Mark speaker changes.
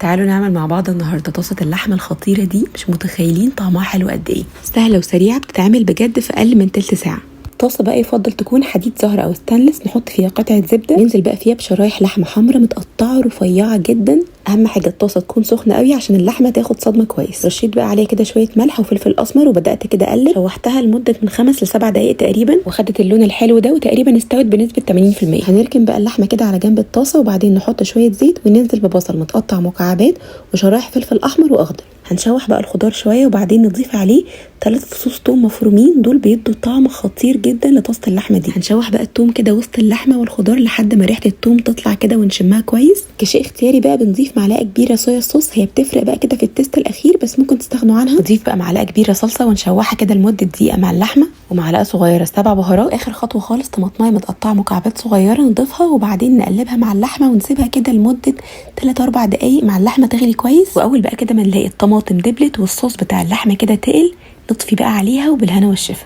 Speaker 1: تعالوا نعمل مع بعض النهارده طاسه اللحمة الخطيرة دي، مش متخيلين طعمها حلو قد ايه. سهلة وسريعة، بتتعمل بجد في اقل من تلت ساعة. طاسه بقى يفضل تكون حديد زهر او ستانلس، نحط فيها قطعه زبدة، ننزل بقى فيها بشرايح لحمه حمراء متقطعه رفيعة جدا. اهم حاجة الطاسه تكون سخنة قوي عشان اللحمة تاخد صدمة كويس. رشيت بقى عليها كده شوية ملح وفلفل اسمر وبدات كده اقلب. شوحتها لمدة من 5 ل7 دقائق تقريبا، وخدت اللون الحلو ده وتقريبا استوت بنسبة 80%. هنركن بقى اللحمة كده على جنب الطاسه، وبعدين نحط شوية زيت وننزل ببصل متقطع مكعبات وشرايح فلفل احمر واخضر. هنشوح بقى الخضار شوية وبعدين نضيف عليه 3 فصوص توم مفرومين، دول بيدوا طعم خطير جدا لطاسه اللحمة دي. هنشوح بقى التوم كده وسط اللحمة والخضار لحد ما ريحه التوم تطلع كده ونشمها كويس. كشيء اختياري بقى بنضيف معلقه كبيرة soya sauce، هي بتفرق بقى كده في ال taste الاخير بس ممكن تستغنوا عنها. نضيف بقى معلقه كبيرة صلصه ونشوحها كده لمدة دقيقة مع اللحمة، ومعلقة صغيرة 7 بهارات. اخر خطوة خالص طماطمايه متقطعه مكعبات صغيرة نضيفها، وبعدين نقلبها مع اللحمة ونسيبها كده لمدة 3-4 دقائق مع اللحمة تغلي كويس. واول بقى كده ما نلاقي الطماطم دبلت والصوص بتاع اللحمة كده تقل، نطفي بقى عليها، وبالهنا والشفا.